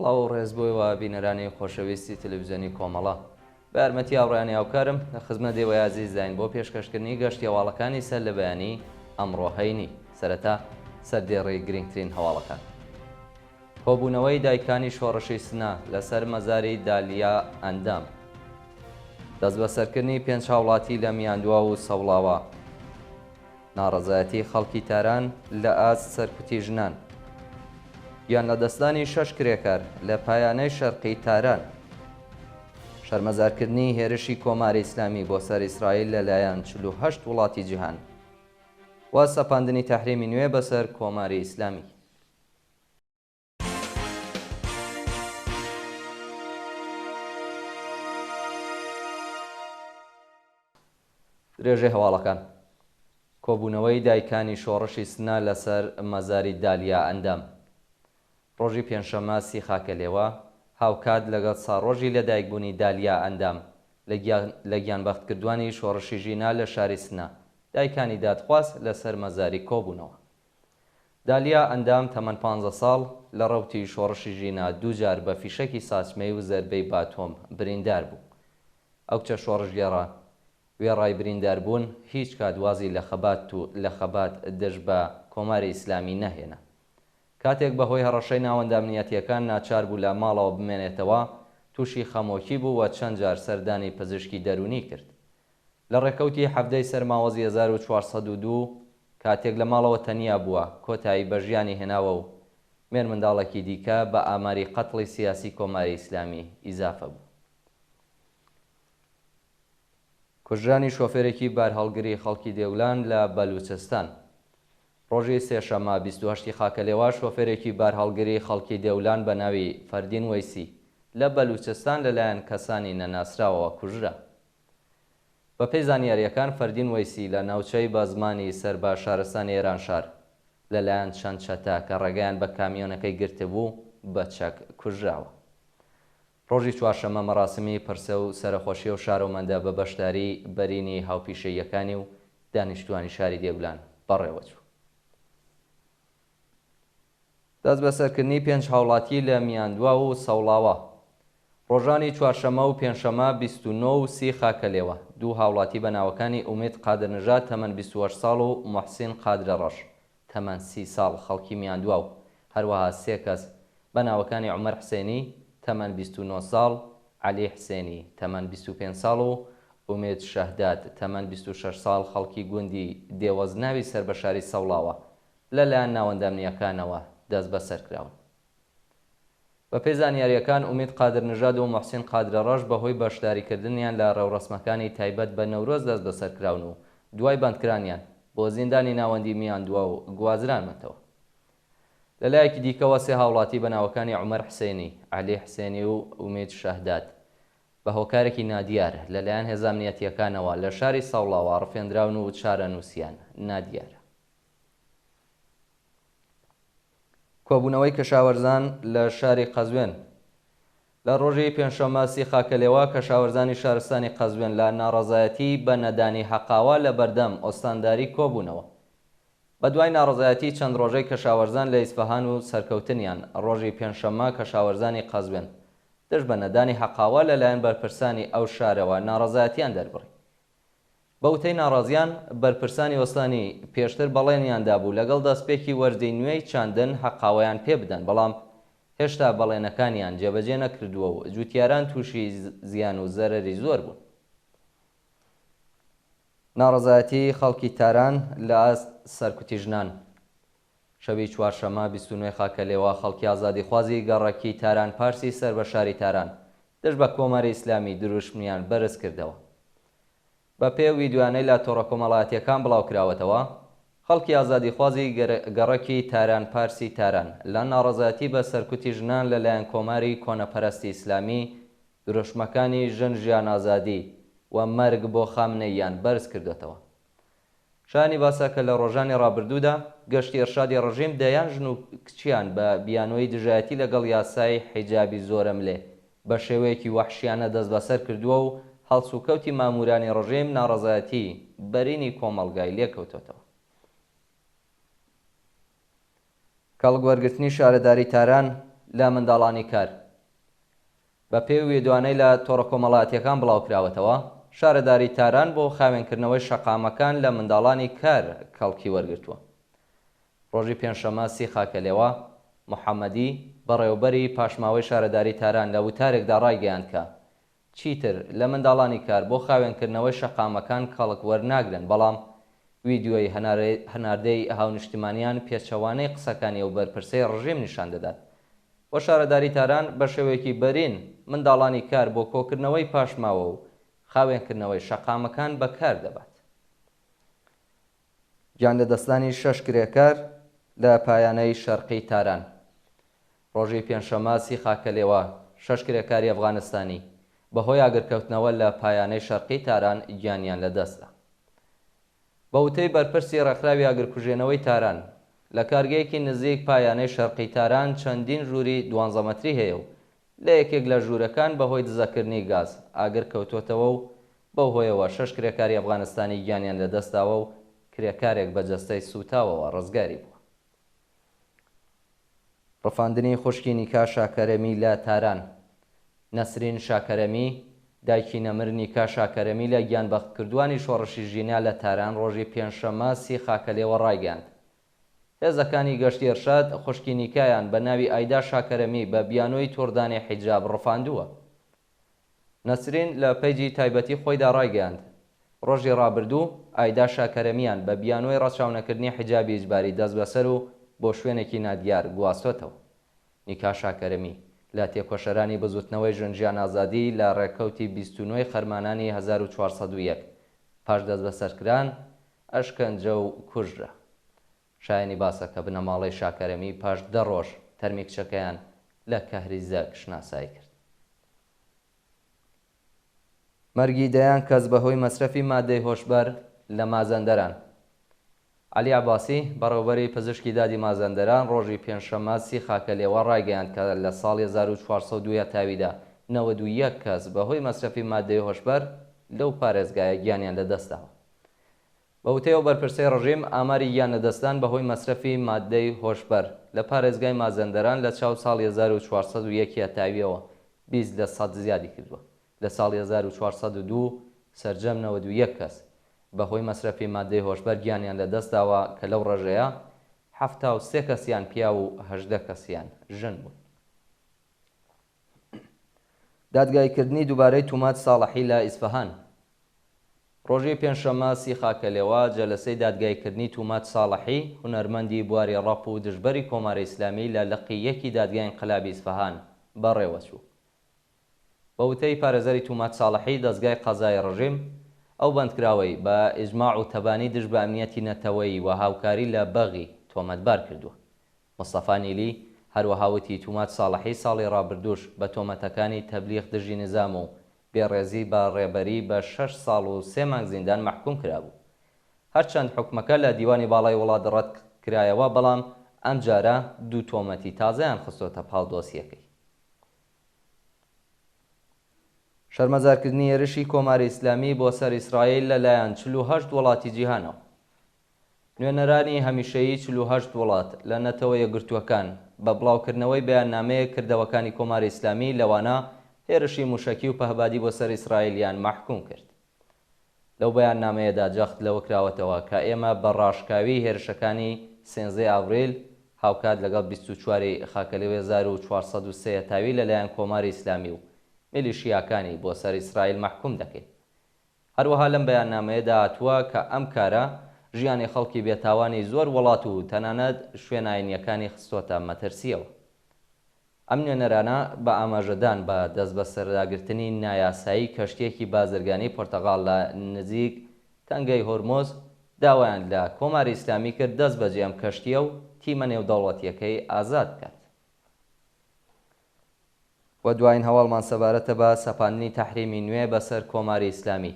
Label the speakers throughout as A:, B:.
A: سڵاو و ڕێز بۆ ئێوە بینەرانی خۆشەویستی تەلەفزیۆنی کۆمەڵە. بە یارمەتی هاوڕێیانی هاوکارم لە خزمەت ئێوەی ئازیزداین بۆ پێشکەشکردنی گەشتی هەواڵەکانی سەر لە بەیانی ئەمڕۆ هەینی. سەرەتا سەردێڕی گرنگترین هەواڵەکان. کۆبوونەوەی دایکانی شۆڕشی سنە لەسەر مەزاری دالیا ئەندام. دەستبەسەرکردنی پێنج هاوڵاتی لە میاندواو و سەوڵاوا. ناڕەزایەتی خەڵکی تاران لە ئاست سەرکوتی ژنان. گیانلەدەستدانی شەش کرێکار لە پایانەی شەرقی تاران. شەرمەزارکردنی هێرشی کۆماری ئیسلامی بۆ سەر ئیسرائیل لەلایەن 48 وڵاتی جیهان و سەپاندنی تەحریمی نوێ بەسەر کۆماری ئیسلامی. درێژەی هەواڵەکان کۆبوونەوەی دایکانی شۆڕشی سنە لەسەر مەزاری دالیا ئەندام ڕۆژی پێنجشەممە سی خاکەلێوە هاوکات لەگەڵ ساڕۆژی لەدایکبوونی دالیا ئەندام لە گیانبەختکردوانی شۆڕشی ژینا لە شاری سنە دایکانی دادخواز لەسەر مەزاری کۆبوونەوە. دالیا ئەندام تەمەن پانزە ساڵ، لە ڕەوتی شۆڕشی ژینا دووجار بە فیشەکی ساچمەی و زەربەی باتۆم بریندار بوو. ئەو کچە شۆڕشگێڕە وێڕای برینداربوون هیچ کات وازی لە خەبات و لە خەبات دژ بە کۆماری ئیسلامی نەهێنا. کاتێک بە هۆی هەڕەشەی ناوەندە ئەمنیەتییەکان ناچار بوو لە ماڵەوە بمێنێتەوە، تووشی خەمۆکی بوو و چەند جار سەردانی پزیشکی دەروونی کرد. لە ڕێکەوتی حەڤدە ی سەرماوەزی 1402 کاتێک لە ماڵەوە تەنیا بووە، کۆتایی بە ژیانی هێناوە و مێرمنداڵێکی دیکە بە ئاماری قەتڵی سیاسی کۆماری ئیسلامی ئیزافە بوو. کوژرانی شۆفێرێکی بارهەڵگری خەڵکی دێولان لە بەلوچستان. ڕۆژی سێشەممە 28 ی خاکەلێوە شۆفێرێکی بارهەڵگری خەڵکی دێولان بە ناوی فەردین وەیسی لە بەلوچستان لەلایەن کەسانی نەناسراوەوە کوژرا. بەپێی زانیارییەکان فەردین وەیسی لە ناوچەی بازمانی سەر بە شارستانی ئێرانشار لەلایەن چەند چەتە کە ڕێگەیان بە کامیۆنەکەی گرتبوو بە چەک کوژراوە. ڕۆژی چوارشەممە مەراسمی پرسە و سەرەخۆشی ئەو شارۆمەندە بە بەشداریی بەرینی هاوپیشەییەکانی و دانیشتووانی شاری دێگولان بەڕێوەچوو. دەستبەسەرکردنی پێنج هاوڵاتی لە میاندواو و سەوڵاوا ڕۆژانی چوارشەممە و پێنجشەممە 29 و 30 خاکەلێوە، دوو هاوڵاتی بە ناوەکانی ئومید قادرنژاد تەمەن 28 ساڵ و موحسین قادرەڕەش تەمەن 30 ساڵ خەڵکی میاندواو، هەروەها سێ کەس بە ناوەکانی عومەر حسێنی تەمەن 29 ساڵ، عەلی حسێنی تەمەن 25 ساڵ و ئومێد شەهداد تەمەن 26 ساڵ خەڵکی گوندی دێوەزناوی سەر بە شاری سەوڵاوا لەلایەن ناوەندە ئەمنییەکانەوە دەستبەسەرکراون. بەپێی زانیارییەکان، ئومید قادرنژاد و موحسین قادرەڕەش بەهۆی بەشداریکردنیان لە ڕێوڕەسمەکانی تایبەت بە نەورۆز دەستبەسەرکراون و دوای بەندکرانیان بۆ زیندانی ناوەندی میاندواو گوازرانەتەوە. لەلایەکی دیکەوە سێ هاوڵاتی بە ناوەکانی عومەر حسێنی، عەلی حسێنی و ئومید شەهداد بە هۆکارێکی نادیار لەلایەن هێزە ئەمنیەتییەکانەوە لە شاری سەوڵاوا ڕفێندراون و چارەنووسیان نادیارە. کۆبوونەوەی کەشاوەرزان لە شاری قەزوێن لە ڕۆژی پێنجشەممە سی خاکەلێوە کەشاوەرزانی شارستانی قەزوێن لە ناڕەزایەتی بە نەدانی حەقاوە لە بەردەم ئۆستانداری کۆبوونەوە. بە دوای ناڕەزایەتی چەند ڕۆژەی کەشاوەرزان لە ئیسفەهان و سەرکەوتنیان ڕۆژی پێنجشەممە کەشاوەرزانی قەزوێن دژ بە نەدانی حەقاوە لەلایەن بەرپرسانی ئەو شارەوە ناڕەزایەتیان دەربڕی. بە وتەی ناڕازیان، بەرپرسانی ئۆستانی پێشتر بەڵێنیان دابوو لەگەڵ دەستپێکی وەرزی نوێی چاندن حەقاوەیان پێ بدەن، بەڵام هێشتا بەڵێنەکانیان جێبەجێ نەکردووە و جووتیاران تووشی زیان و زەرەری زۆر بوون. ناڕەزایەتیی خەڵکی تاران لە ئاست سەرکوتی ژنان شەوی چوارشەممە 29 ی خاکەلێوە خەڵکی ئازادیخوازی گەڕەکی تاران پارسی سەر بە شاری تاران دژ بە کۆماری ئیسلامی دروشمیان بەرز کردەوە. بە پێی ئەو ویدیۆیانەی لە تۆڕە کۆمەڵایەتییەکان بڵاو کراوەتەوە، خەڵکی ئازادیخوازی گەڕەکی تاران پارسی تاران لە ناڕەزایەتی بە سەرکوتی ژنان لە لایەن کۆماری کۆنەپەرەستی ئیسلامی دروشمەکانی ژن ژیان ئازادی و مەرگ بۆ خامنەییان بەرز کردۆتەوە. شایانی باسە کە لە ڕۆژانی ڕابردوودا گەشتی ئیرشادی ڕژیم دەیان ژن و کچیان بە بیانووی دژایەتی لەگەڵ یاسای حیجابی زۆرەملێ بە شێوەیەکی وەحشیانە دەستبەسەر کردووە و هەڵسوکەوتی ماموورانی ڕژیم ناڕەزایەتی بەرینی کۆمەڵگای لێکەوتۆتەوە. کەڵک وەرگرتنی شارەداری تاران لە منداڵانی کار. بە پێی ویدیۆانەی لە تۆڕە کۆمەڵایەتییەکان بڵاوکراوەتەوە، شارەداری تاران بۆ خاوێنکردنەوەی شەقامەکان لە منداڵانی کار کەڵکی وەرگرتووە. ڕۆژی پێنجشەممە سی خاکەلێوە، محەممەدی، بەڕێوەبەری پاشماوەی شارەداری تاران لە وتارێکدا ڕایگەیاند کە چیتر لە منداڵانی کار بۆ خاوێنکردنەوەی شەقامەکان کەڵک وەرناگرن بەڵام ویدیۆی هەناردەی هاونیشتیمانیان پێچەوانەی قسەکانی ئەو بەرپرسەی ڕژیم نیشان دەدات و شارەداری تاران بە شێوەیەکی بەرین منداڵانی کار بۆ کۆکردنەوەی پاشماوە و خاوێنکردنەوەی شەقامەکان بەکار دەبات. گیانلەدەستدانی شەش کرێکار لە پایانەی شەرقی تاران. ڕۆژی پێنجشەممە سی خاکەلێوە، شەش کرێکاری ئەفغانستانی بەهۆی ئاگرکەوتنەوە لە پایانەی شەرقی تاران گیانیان لەدەستدا. بە وتەی بەرپرسی ڕێکخراوی ئاگرکوژێنەوەی تاران، لە کارگەیەکی نزیک پایانەی شەرقی تاران چەندین ژووری دوانزە مەتری هەیە و لە یەکێک لە ژوورەکان بەهۆی دزەکردنی گاز ئاگر کەوتووەتەوە و بەو هۆیەوە شەش کرێکاری ئەفغانستانی گیانیان لەدەستداوە و کرێکارێک بە جەستەی سووتاوەوە ڕزگاری بووە. ڕفاندنی خوشکی نیکا شاکەرەمی لە تاران. نەسرین شاکەرەمی، دایکی نەمر نیکا شاکەرەمی لە گیانبەختکردووانی شۆڕشی ژینا لە تاران ڕۆژی پێنجشەممە سی خاکەلێوە ڕایگەیاند هێزەکانی گەشتی ئێرشاد خوشکی نیکایان بە ناوی ئایدا شاکەرەمی بە بیانووی توڕدانی حیجاب ڕفاندووە. نەسرین لە پەیجی تایبەتی خۆیدا ڕایگەیاند، ڕۆژی ڕابردوو ئایدا شاکەرەمیان بە بیانووی ڕەچاونەکردنی حیجابی ئیجباری دەستبەسەر و بۆ شوێنێکی نادیار گواستۆتەوە. نیکا شاکەرەمی، لە تێکۆشەرانی بزووتنەوەی ژن ژیان ئازادی لە ڕێکەوتی 29 ی خەرمانانی 1401 پاش دەستبەسەرکران، ئەشکەنجە و کوژرا. شایەنی باسە کە بنەماڵەی شاکەرەمی پاش دە ڕۆژ تەرمی کچەکەیان لە کەهریزەک شناسایی کرد. مەرگی دەیان کەس بە هۆی مەسرەفی مادەی هۆشبەر لە مازەندەران. عەلی عەباسی، بەڕێوەبەری پزیشکی دادی مازەندەران ڕۆژی پێنجشەممە سی خاکەلێوە ڕایگەیاند کە لە ساڵی 1402 هەتاویدا 91 کەس بە هۆی مەسرەفی مادەی هۆشبەر لەو پارێزگایە گیانیان لەدەستداوە. بە وتەی ئەو بەرپرسەی ڕژیم، ئاماری گیانلەدەستدان بە هۆی مەسرەفی ماددەی هۆشبەر لە پارێزگای مازەندەران لە چاو ساڵی 1401 ی هەتاوییەوە 20 لە سەد زیادی کردووە. لە ساڵی 1402 سەرجەم 91 کەس بە هۆی مەسرەفی ماددەی هۆشبەر گیانیان لەدەست داوە کە لەو ڕێژەیە 73 کەسیان پیاو و 18 کەسیان ژن بوون. دادگاییکردنی دووبارەی توماج ساڵحی لە ئیسفەهان. ڕۆژی پێنجشەممە سی خاکەلێوە، جەلەسەی دادگاییکردنی توماج ساڵحی، هونەرمەندی بواری ڕەپ و دژبەری کۆماری ئیسلامی لە لقی یەکی دادگای ئینقلابی ئیسفەهان بەڕێوەچوو. بە وتەی پارێزەری توماج ساڵحی، دەزگای قەزایی ڕژیم، ئەو بەندکراوەی بە ئیجماع و تەبانی دژ بە ئەمنیەتی نەتەوەیی و هاوکاری لە بەغی تۆمەتبار کردووە. مستەفا نیلی، هەروەها وتی، توماج ساڵحی ساڵی ڕابردووش بە تۆمەتەکانی تەبلیغ دژی نیزام و بێڕێزی بە ڕێبەری بە شەش ساڵ و سێ مانگ زیندان مەحکووم کرابوو. هەرچەند حوکمەکە لە دیوانی باڵای وڵات ڕەت کرایەوە، بەڵام ئەمجارە دوو تۆمەتی تازەیان خستۆتە پاڵ دۆسیەکەی. شەرمەزارکردنی هێرشی کۆماری ئیسلامی بۆ سەر ئیسرائیل لە لایەن 48 وڵاتی جیهانەوە. نوێنەرانی هەمیشەیی 48 وڵات لە نەتەوە یەکگرتووەکان بە بڵاوکردنەوەی بەیاننامەیەک کردەوەکانی کۆماری ئیسلامی لەوانە هێرشی مووشەکی و پەهبادی بۆ سەر ئیسرائیلیان مەحکووم کرد. لەو بەیاننامەیەدا جەخت لەوە کراوەتەوە کە ئێمە بە ڕاشکاوی هێرشەکانی سێنزەی ئاڤریل هاوکات لەگەڵ 24 ی خاکەلێوەی 1403 هەتاوی لەلایەن کۆماری ئیسلامی و میلیشیاکانی بۆ سەر ئیسرائیل مەحکووم دەکەین. هەروەها لەم بەیاننامەیەدا هاتووە کە ئەم کارە ژیانی خەڵکی بێتاوانی زۆر وڵات و تەنانەت شوێنە ئاینییەکانی خستۆتە مەترسییەوە. ئەم نوێنەرانە بە ئاماژەدان بە دەستبەسەرداگرتنی نایاسایی کەشتییەکی بازرگانی پرتەغاڵ لە نزیک تەنگەی هورمز، داوایان لە کۆماری ئیسلامی کرد دەستبەجێ ئەم کەشتییە و تیمە نێودەوڵەتییەکەی ئازاد بکات. و دوایین هەواڵمان سەبارەتە بە سەپاندنی تەحریمی نوێ بەسەر کۆماری ئیسلامی.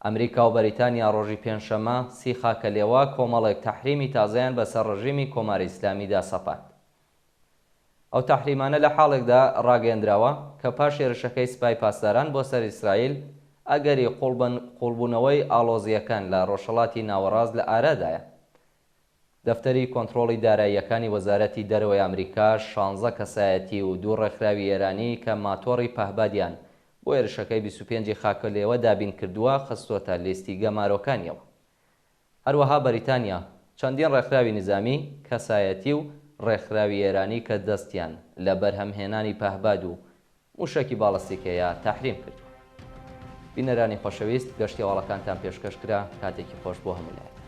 A: ئەمریکا و بەریتانیا ڕۆژی پێنجشەممە سی خاکەلێوە کۆمەڵێک تەحریمی تازەیان بەسەر ڕژیمی کۆماری ئیسلامیدا سەپاند. ئەو تەحریمانە لە حاڵێکدا ڕاگەیەندراوە کە پاش هێرشەکەی سپای پاسداران بۆ سەر ئیسرائیل، ئەگەری قووڵبوونەوەی ئاڵۆزییەکان لە ڕۆژهەڵاتی ناوەڕاست لە ئارادایە. دەفتەری کۆنترۆڵی داراییەکانی وەزارەتی دەرەوەی ئامریکا شانزە کەسایەتی و دوو ڕێکخراوی ئێرانی کە ماتۆڕی پەهبادیان بۆ هێرشەکەی 25 ی خاکەلێوە دابین کردووە، خستۆتە لیستی گەمارۆکانیەوە. هەروەها بەریتانیا چەندین ڕێکخراوی نیزامی، کەسایەتی و ڕێکخراوی ئێرانی کە دەستیان لە بەرهەمهێنانی پەهباد و مووشەکی باڵستیک هەیە تەحریم کردووە. بینەرانی خۆشەویست گەشتی هەواڵەکانتان پێشکەش کرا، کاتێکی خۆش بۆ هەموو لایەک.